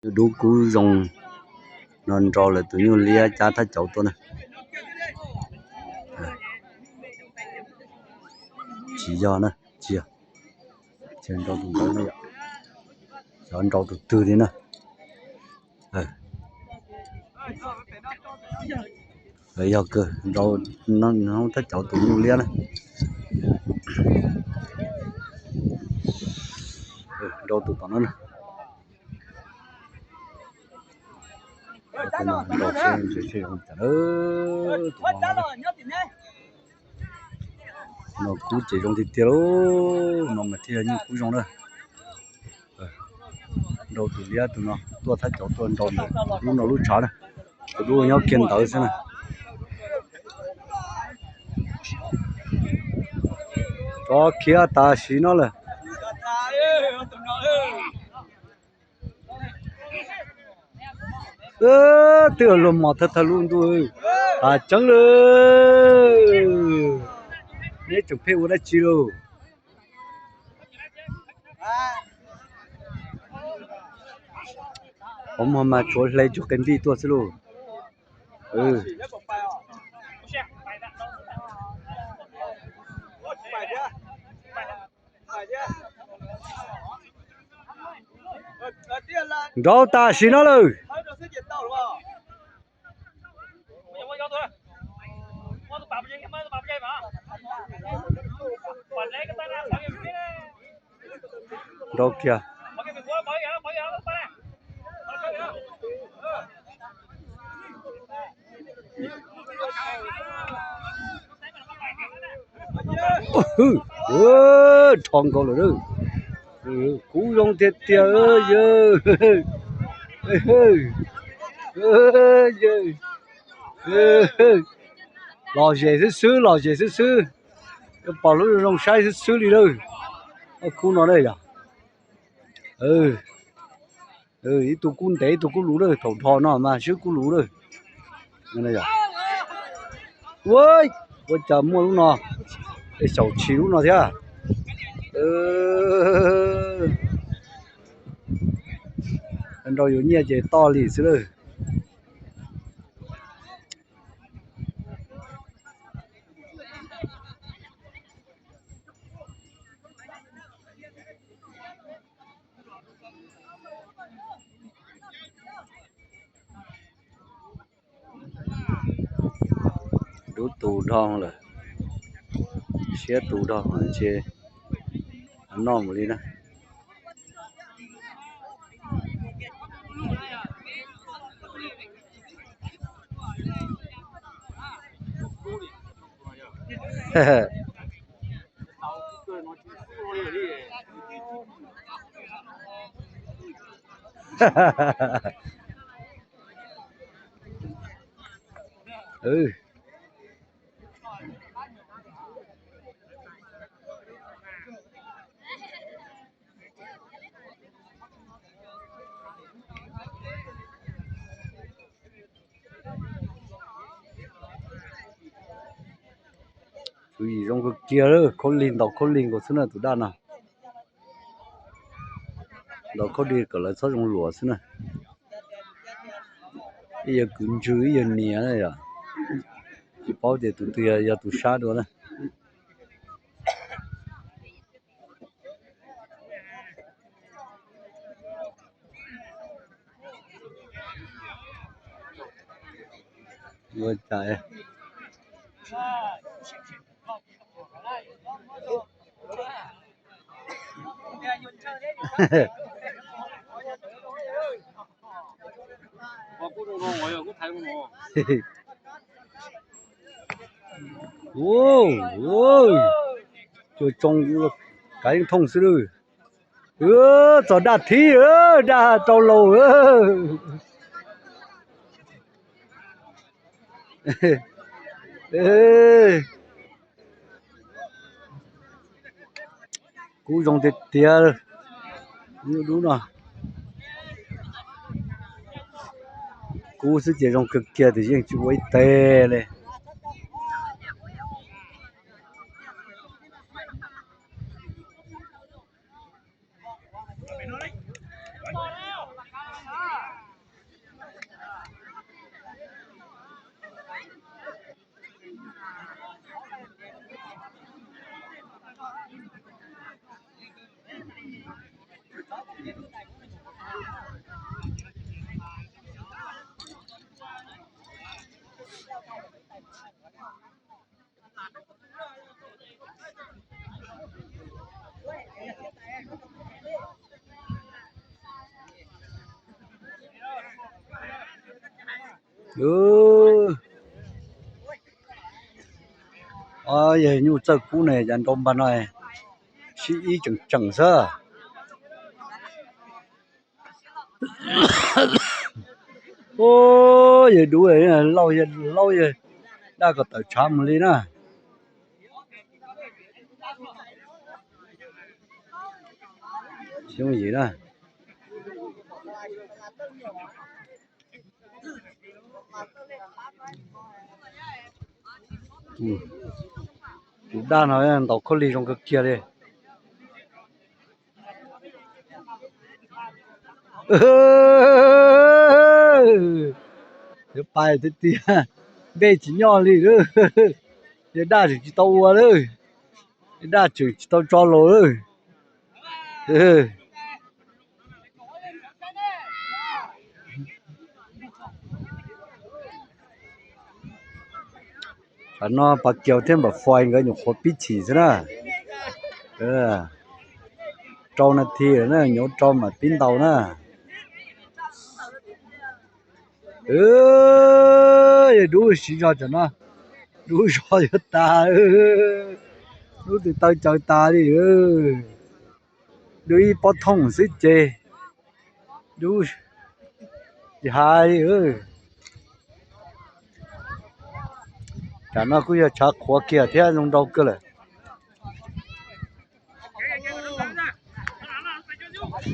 Dub kub zoo no nrau lawv tus nyuj liab cab thaj cauv tuaj na. Tsis yog na, tsis yog, tsis nrau tus ntawd na, xyov nrau tus twg li na. Yog kawg, nrau thaj cauv tus nyuj liab na. Nrau tus tom no na. Nrau seb zoo cas. No kub ces zoo tiag tiag lauj, no mas thiaj yog nyuj kub zoo na. Nrau tus liab tus no tuaj thaj cauv tuaj nrau ntawm lub no lub tshav na, tus dub nyob kiag ntawd xwb na. Tso khiav tam sim no lawm. Twb luag mos thawj thawj lub ntuj, tas tseeb lawm. Neb tseem pheej ua dab tsi lauj? Qhov muag mas tshuav hle cov qe npij tuaj xwb lauj. Nrau tam sim no lawm. Nrau kiag. Rho nkaus lawm. Kub zoo tiag tiag yawg. Lom zem xwb xwb, lom zem xwb xwb. Pom lub zoo saib xwb xwb li lawm. Kub no na yog. Ib tug kub ntev ib tug kub luv lawm, thaum dhos no mas swb kub luv lawm. Ua cas muaj lub no, xyaum tshis lub no thiab. Nrau yuav nyiaj ces toj li xwb lawm. Dub tus dhau lawm, siab tus dhau ces noj mus li na. Tus yim zoo kawg kiag, khaub lig ntaus khaub lig nkaus xwb na tus daj no. Ntaus khaub lig kom lawv txhob zoo luam xwb na. Ib yawg kwv ntswg ib yawg nias na yom. Tsis paub tias tus twg yog tus sab dua na. Cua tsoo kav yeej thooj xwb lawm. Txog daj thib, daj rau laus. Kub zoo tiag tiag. Dub no kub xwb ces zoo kawg kiag, tus yeej tsis ua ib teg li. Yawg nyuj txawj kub ne, yav nrau npag no sib ib tseem tseem xwb. Yawg dub, laub yawg, daj kom tawm tshav mus li na. Tus daj no ntaus khaub lig zoo kawg kiag li. Yuav pais tiag tiag, npej tsis nyob li lawm. Yawg daj tseem tsis tau ua lawm, yawg daj tseem tsis tau tso los lawm. Tam no Pas Kiaus thiab Npam Fais nkawd nyuam qhuav pib chim xwb na. Rau nas this lawm na, nyuam rau mam pib ntaus na. Yawg dub siv zog tam no, dub zog yuav tas, dub tus taw caws tas li. Dub ib pob thooj xwb ces dub tsis hais li. Tam no kuj yog tshav qhuav kiag thiab zoo nrau kawg lawm.